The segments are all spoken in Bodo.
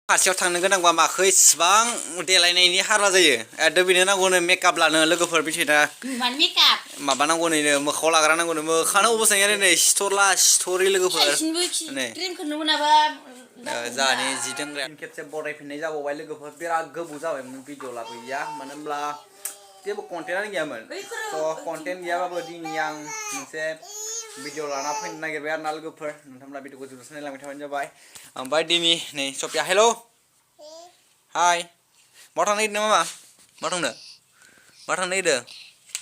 खाथियाव थांनो गोनांबा माखौ इसिबां देलायनायनि हारा जायो एकदम बेनो नांगौनो मेकआप लानो लोगोफोर बिथिना माबा नांगौनो मोखाङाव लाग्रा नांगौनो मोखाङानो अबस्थाय गैया नै सिथरला सिथरि लोगोफोर नै जाहानि जि दोनग्रा खेबसे बरायफिननाय जाबावबाय लोगोफोर बिराद गोबाव जाबायमोन भिडिअ लाबोयैया मानो होनब्ला जेबो कन्टेन्टआनो गैयामोन थ' कन्टेन्ट गैयाबाबो दिनै आं मोनसे भिडिअ लाना फैनो नागिरबाय आरो ना लोगोफोर नोंथांमोना भिडिअखौ जोबजासिम नायलांबाय थाबानो जाबाय ओमफ्राय दिनै नै सफिया हेल' हाय मा थांनो नागिरदों मामा मा थांनो नागिरदों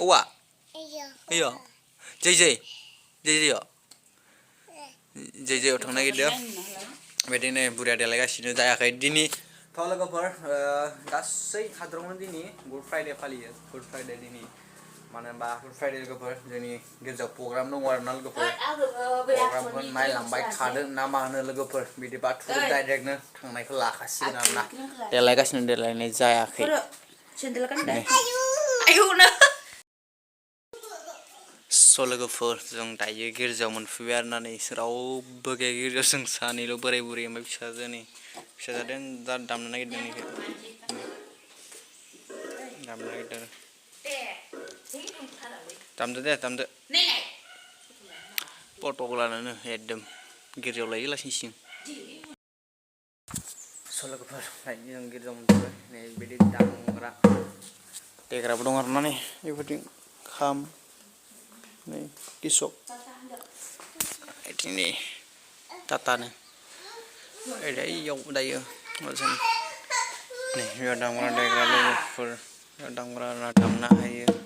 औवा ओइयो जै जैयाव थांनो नागिरदों बिदिनो बुरैया देलायगासिनो जायाखै दिनै थ' लोगोफोर गासै हादरावनो दिनै गुड फ्राइडे फालियो गुड फ्राइडे दिनै मानो होनबा गुड फ्राइडे लोगोफोर जोंनि गेजेराव प्रग्राम दङ आरो ना लोगोफोर प्रग्रामखौ नायलांबाय थादों ना मा होनो लोगोफोर बिदिबा थुरि डाइरेक्टनो थांनायखौ लाखासिगोन आरो ना देलायगासिनो देलायनाय जायाखै स' लोगोफोर जों दायो गिर्जायाव मोनफैबाय आरो ना नै रावबो गैया गिर्जायाव जों सानैल' बोराय बुरै ओमफ्राय फिसाजोदों दा दामनो नागिरदों इखो दामनो नागिरदों दामदो फट'क लानानै एकदम गिर्जायाव लायो लासिंसिं स' लोगोफोर दायो जों गिर्जायाव मोनफैबाय नै बिदि दामग्रा देग्राबो दं आरो ना नै बेबायदि खाम नै किसक ini tatane iyaw dayo nih damra degra logofer damra damna hayo